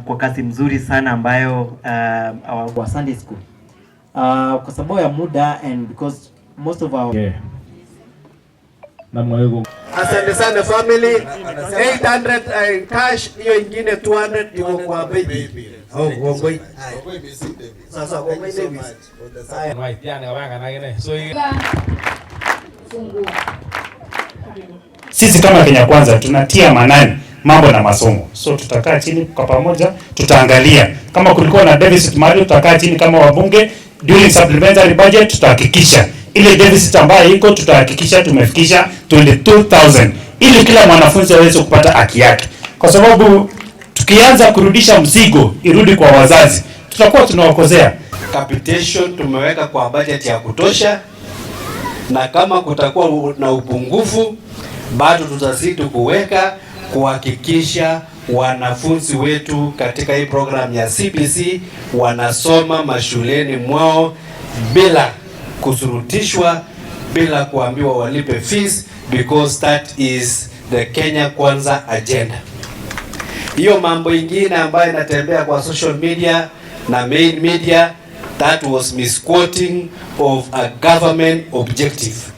Kwa kazi mzuri sana ambayo our Sunday school. Kwa sababu ya muda and because most of our Yeah. Namna hiyo. Asante sana family. 800 cash, hiyo ingine 200 iko kwa baby. Oh, kongoi. Sasa kongoi Davis. Haya. So Fungua. Sisi kama Kenya Kwanza tunatia maanani mambo na masomo, so tutakaa chini kwa pamoja, tutaangalia kama kulikuwa na deficit mahali, tutakaa chini kama wabunge during supplementary budget, tutahakikisha ile deficit ambayo iko, tutahakikisha tumefikisha 22,000 ili kila mwanafunzi aweze kupata haki yake, kwa sababu tukianza kurudisha mzigo irudi kwa wazazi, tutakuwa tunawakozea. Capitation tumeweka kwa budget ya kutosha, na kama kutakuwa na upungufu bado tutazidi kuweka kuhakikisha wanafunzi wetu katika hii program ya CBC wanasoma mashuleni mwao bila kusurutishwa, bila kuambiwa walipe fees, because that is the Kenya Kwanza agenda. Hiyo mambo ingine ambayo inatembea kwa social media na main media, that was misquoting of a government objective.